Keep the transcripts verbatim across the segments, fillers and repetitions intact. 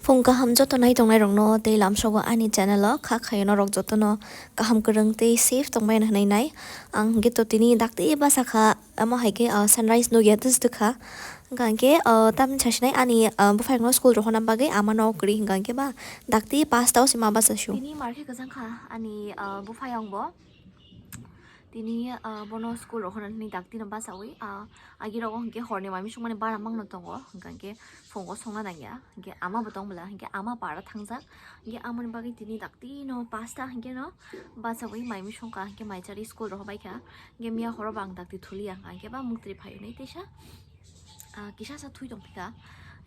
Phung kaham joto nai tongnai rokno tei lamsogo ani channel o kha khayo norok jotono kaham kwrwng tei safe tongbai hwnwi nai. Ang hwnkhe to tini dakti basa kha, amo hai khe, ah, sunrise nugya tei swtwkha. Hwnkha hwnkhe, ah, tamni sasinai ani, ah, buphairokno school rohorna bagwi ama nok kwrwi hwnkha hwnkhe ba dakti pasta o se ma basa su. Tini mar khe kwchang kha ani, ah, buphaiyong bo. Tini, ah, bono school rohorna hwnwi dakti no basawi, ah, agi rogo hwnkhe horni mai misung mani bara mangno tongo, hwnkha hwnkhe phungo songna nangya, hwnkhe ama bo tong bwla, hwnkhe ama para thangjak, hwnkhe amoni bagwi tini dakti no pasta hwnkhe no basawi mai misung ka, hwnkhe mai chari school rohor bai kha, hwnkhe miya horo bo ang dakti thuliya, hwnkha hwnkhe ba muktri phai hwnwi teisa, ah, kisa sa thui tong phika,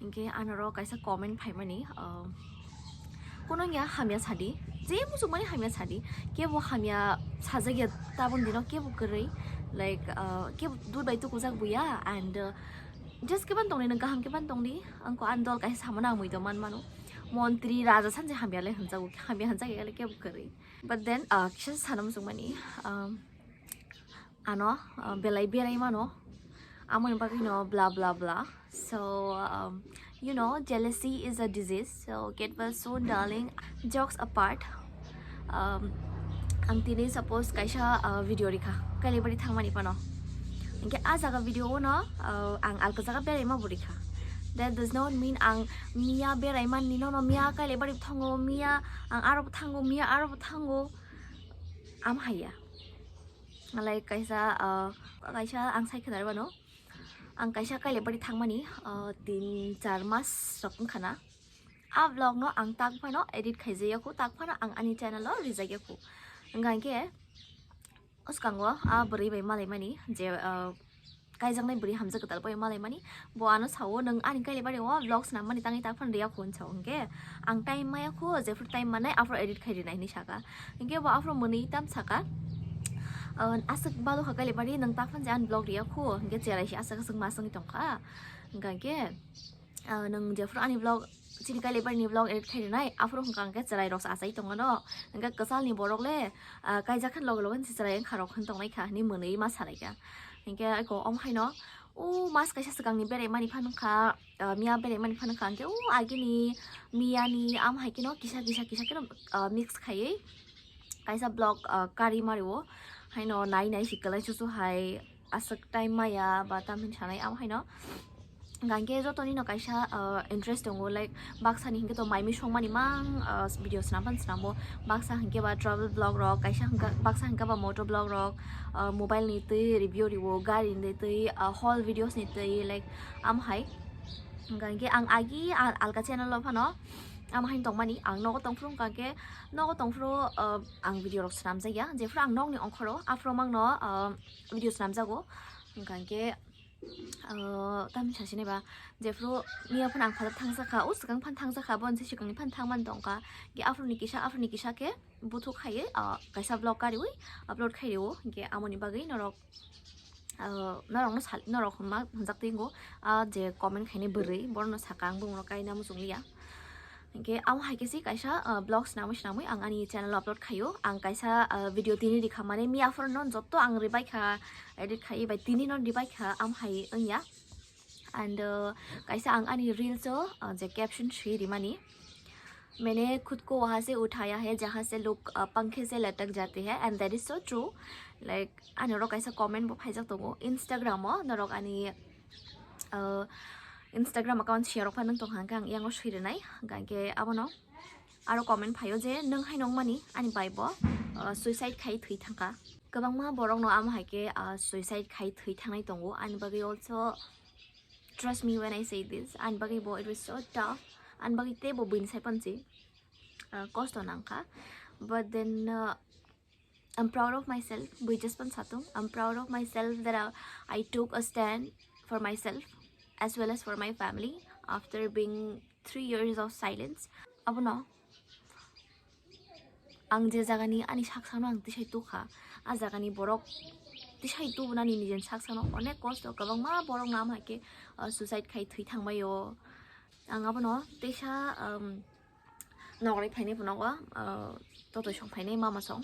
hwnkhe anoro kaisa comment phaimani, ah, Kono ya hamya sadi, je muchungmani hamya sadi, kebo hamya sajak ya tabon dino kebo kwrwi, like, uh, kebo dut bai tukujak buya, and, uh, just keban tongni nang kaham keban tongni, angko an dol kaisa samano ang muido man mano, montri raja sanje hamya le hamjago, hamya hamjak ya le kebo kwrwi, but then, uh, kisa sana muchungmani, um, ano, uh, belai berai mano, amoni bagwi no bla bla bla. So, um, you know, jealousy is a disease. So, get well soon, darling. Jokes apart, um, ang tini suppose kaisa, uh, video rikha, Kailabari thangmani pano. Hingke a jaga video o no, uh, ang alka jaga berai ma bo rikha. That does not mean ang miya berai man ni no, no, miya Kailabari thango, miya ang aro thango, miya aro thango. Am haya. Like kaisa, ah, kaisa ang sai khwnari mano. Ang kaisa Kailabari thangmani, ah, tin char mas rok wngkha na. A vlog no ang tak phano edit khaijaya khu, tak phano ang ani channel o rijaya khu. Wngkha hwnkhe, o swkango a bwrwi bai malaimani je, ah, kaijaknai bwrwi hamjak kwtal bai malaimani, bo ano sao, "Nwng ani Kailabari o vlog swnam mani tangwi tak phano riya khu," hwn sao. Hwnkhe ang time maya khu, jephru time manai aphuru edit khai rinai hwnwi saka. Hingke bo aphuru mwnwi tam saka, "Ah, aswk balu kha Kailabari, nwng tak phan je ani vlog riya khu," hingke cherai se aswk aswk ma swngwi tongkha. Hingka hingke, ah, "Nwng jephuru ani vlog, chini Kailabari ni vlog edit khai rinai, aphuru hingka hingke cherai rok se achai tongmano. Hingke kwchal ni borok le, ah, kaijak khan loge loge se cherai wngkha rok hwn tongnai kha," hwnwi mwnwi ma salai kha. Hingke eko om haino, o mas kaisa swkang ni berai mani phan wngkha, ah, miya berai mani phan wngkha, hingke o agini miya ni am hai khe no kisa kisa kisa khe no, ah, mix khaiwi kaisa vlog, ah, kari mari o, haino nai nai si kwlai chuchu hai aswk time maya ba tam hin sanai, amo haino hingke jotoni no kaisa, ah, interest tongo, like baksa ni hingke to mai mui song mani mang, ah, video swnam pan swnam o, baksa hingke ba travel vlog rok, kaisa hingka, baksa hingke ba motor vlog rok, ah, mobile ni twi review riwo, gari ni twi, ah, haul videos ni twi, like amo hai. Hingke ang agi al-, alka channel o phano amo hai tongmani, ang nogo tongphuru hingka hingke nogo tongphuru, ah, ang video rok swnamjakya, jephuru ang nokni ongkhoro aphuru mangno, ah, video swnamjago, hingka hingke, ah, tamni sasinai ba, jephuru miya phano ang phalak thangjakha, o swkang phano thangjakha, bo nse swkangni phano thangmani tongkha, hingke aphuruni kisa, aphuruni kisa khe buthuk khaiwi, ah, kaisa vlog kariwi upload khai rio, hingke amoni bagwi norok, ah, norokno sal-, norok hwnma hwnjak twi wngo, ah, je comment khainai bwrwi, borokno saka ang bumungno kaina muchung liya. Hingke amo hai khe si kaisa, ah, vlog swnamwi swnamwi ang ani channel o upload khaio. Ang kaisa, ah, video tini rikha, mane miya phuru no joto ang ribai kha, edit khai bai tini no ribai kha, amo hai wngya. And, uh, kaisa ang ani reels o, uh, je caption swi rimani, "Maine khud ko wahan se uthaya hai, jahan se log, uh, pankhe se latak jate hai," and that is so true. Like, ani oro kaisa comment bo phaijak tongo Instagram o, norok ani, uh, Instagram account share rok phan tong hang khe ang yang o swi rinai, hingke abono aro comment phaio je, "Nwng hai nongmani ani bai bo, uh, suicide khai thwi thangkha." Kwbangma borok no amo hai khe, uh, suicide khai thwi thangnai tongo, ani bagwi also Trust me when I say this, ani bagwi bo it was so tough, ani bagwi teibo buini sai pansi, uh, kosto nangkha. But then, uh, I'm proud of myself, bui just pan satung. I'm proud of myself that I, I took a stand for myself as well as for my family after being three years of silence. Abono ang je jagani ani saksano ang tisai tukha, a jagani borok tisai tubunani nijeni saksano onek kosto, kwbangma borok no amo hai khe, uh, suicide khai thwi thangbaio. Ang abono teisa, um, nogori phainai phano o, uh, totoi song phainai mama song,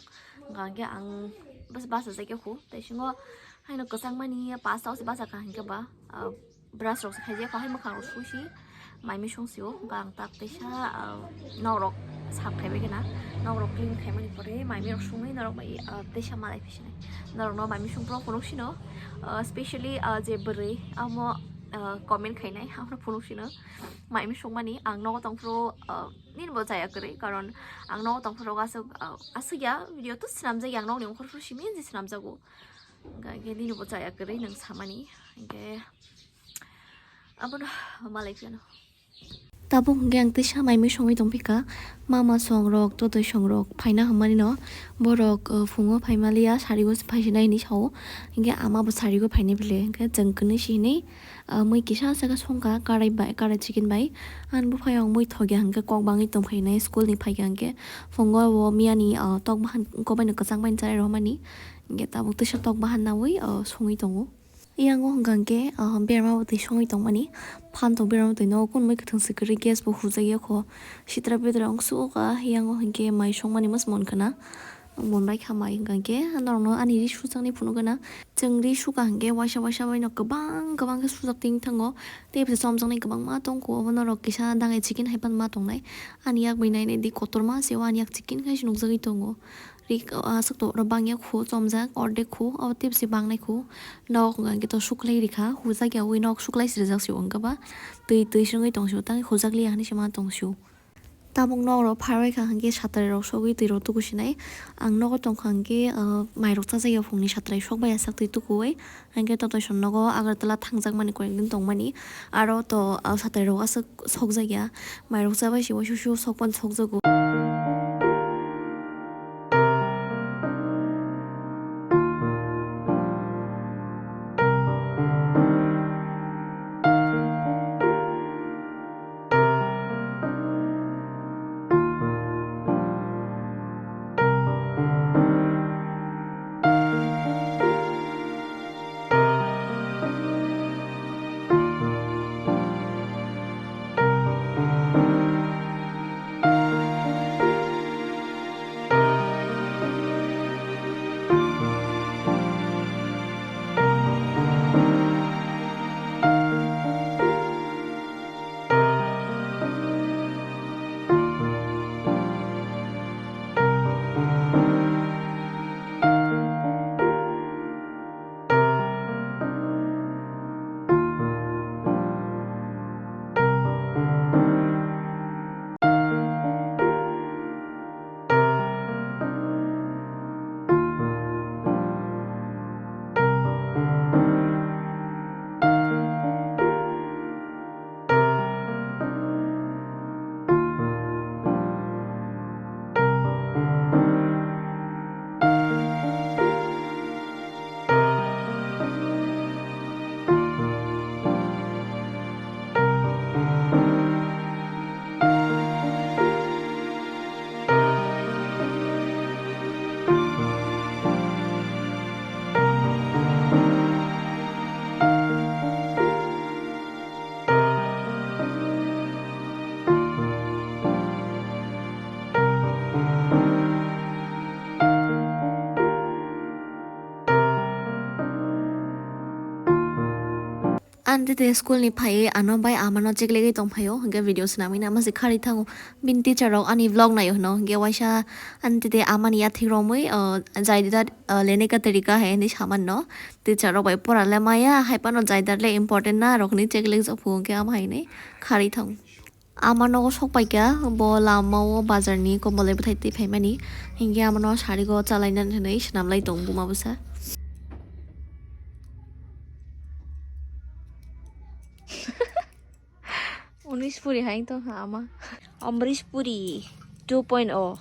hingkha hingke ang bas-, basa jai khe khu, tei singo haino kwchangmani pasta o se basa kha hingke ba, uh, brush rok se khaijak kha, hai mwkhang rok susi, Mai mui song sio, hwnkha ang tak teisa, ah, nok rok sap khai bai khna, nok rok clean khai mani pore mai mui rok songwi norok bai, ah, teisa malai phi sinai. Norok no mai mui song pro phunuk sino, ah, specially, ah, je bwrwi amo, ah, comment khainai, amo phunuk sino. Mai mui song mani ang nogo tong phuru, ah, nini bo chaya kwrwi, karon ang nogo tong phuru aswk, ah, aswk ya video to swnamjak ya, ang nokni ongkhor phuru simi je swnamjago. Hwnkha hwnkhe nini bo chaya kwrwi nwng samani, hwnkhe abono malai phiyano. Tabuk hwnkhe ang teisa mai mui songwi tongphikha, mama songrok, totoi songrok phaina hwnmani no, borok, uh, phungo phaimaliya, sarigo se phaisinai hinwi sao, hwnkhe ama bo sarigo phainai bile, hwnkhe chwng kwnwi si hinwi, uh, mui kisa saka songkha, karai bai, karai chicken bai, ani buphai ang mui thokya hwnkhe kok bangwi tongphainai, school ni phaikha hwnkhe, phungo bo miyani, uh, tok bahan kobaino kwchang bai chai rwmani, hwnkhe tabuk teisa tok bahan naui, uh, songwi tongo. Yang o hwnkha hwnkhe, ah, berma bwtwi songwi tongmani. Phantok berma bwtwi no kunmui kwthwng se kwrwi gas bo hujakya kho. Sitra bedra wng sugo ka, yang o hwnkhe mai songmani mwsmon khna. Ang bon bai kha mai hwnkha hwnkhe, norokno ani ri sujaknai phunuk gana. Chwng ri suka hwnkhe waisa waisa bai no kwbang kwbang khe sujak twi thango. Tei bo chomjaknai kwbangma tongkho, obo norok kisa dangai chicken hai pan ma tongnai. Ani yak bai nainai di kotorma se o ani yak chicken khai se nukjagwi tongo. Rik, ah, aswk to oro bangya khu chomjak, ordek khu, abo tei bisi bangnai khu. Nok hwnkha hwnkhe to suklai rikha, hujak ya ui nok suklai si rijak sio hwnkhe ba. Twi, twi se wngwi tong sio, tang hujak liya hinwi se ma tong sio. Tabuk nok rok pharwi kha hwnkhe satrai rok sogwi twi rok tuku sinai. Ang nogo tongkha hwnkhe, ah, mai rok chajak ya phungni satrai sok bai ya sak twi tukuwi. Hwnkhe to toison nogo Agartala thangjakmani koyekdin tongmani. Aro to, ah, satrai rok aswk sokjakya. Mairok chabai se uaisuk suk sokphano sokjago. Ani tete school ni phaiwi ano bai ama no cheklegwi tongphaio, hwnkhe video swnamwi nama se kharwi thango. Bini teacher rok ani vlog naio hwno, hwnkhe waisa ani tete ama ni yathek romwi, o, jaidar, o, lene ka tarika hai hinwi samani no. Teacher rok bai pora le maya, hai phano jaidar le important na rok hinwi cheklegjak phu, hwnkhe ama hai hinwi kharwi thango. Ama nogo sok paikha, bo lama o bazar ni kombolai bwthai twi phaimani. Hinkhe ama no sari go chalaina hinwi swnam lai tongo buma bwsa. Unis puri hai tongkha ama. Amrish Puri two point oh.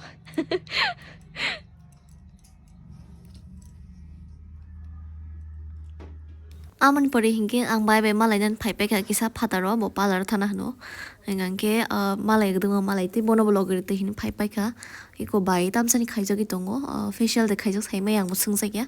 Amoni pore hinkhe ang bai bai malai nani phai paikha kisa phataro, bo parlour thana hwno. Hinkhe, ah, malai kwdwma malai tei bono bo logi rw twi hinwi phai paikha. Eko bai tamsani khaijagwi tongo, ah, facial de khaijak saimaya ang bo swngjakya.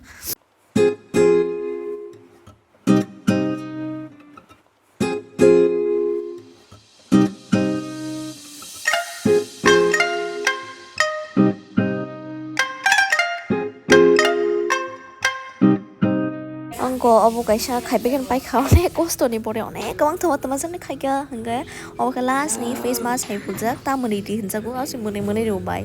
Ang Bo obo kaisa khaipaikheno paikha, onek kostoni pore onek kwbang thoma toma jani khaikha, hwnkhe obo khe last ni face mask hai phunjak, tamoni di hinjago, aswk mwnwi mwnwi rw bai.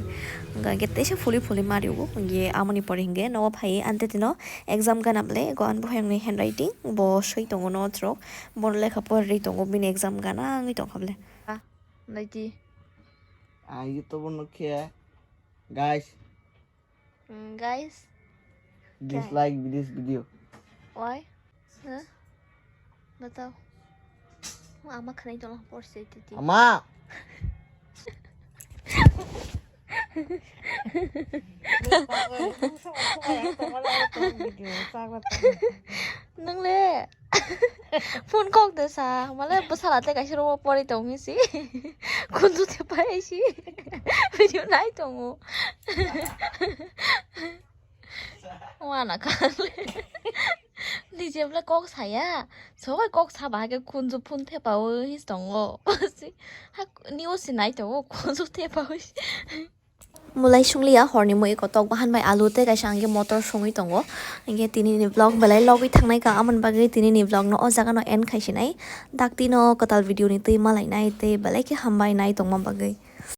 Hwnkhe teisa phuli phuli ma rw, hwnkhe amoni pore hwnkhe nogo phai, ante tino exam gana bwle, go ani buphang ni handwriting bo swi tongo notes rok, bono lekha pori tongo, bini exam gana wngwi tongkha bwle. Naiti. Ah, YouTube no khe, guys. Mm, guys. Dislike this video. Why? Huh? Batao. Ama khanai tong por se titi. Ama. Nang le. Phone kok de sa, male bwsala tei kaisa rogo pori tong hinsi. Khunju te pai si. Video nai tongo. Wana kale. Nije bole kok saya. Sobai kok saba hake khunju phone te pawo his tongo. Si, ha, news si nai tongo, khunju te pawo. Mulai sungliya, horni mui kotok bahan bai alu tei kaisa hwnkhe motor songwi tongo. Hwnkhe tinini vlog belai logwi thangnai ka, amoni bagwi tinini vlog no o jaga no end khai sinai. Dakti no kwtal video ni twi malainai tei belai khe hambai nai tongma bagwi.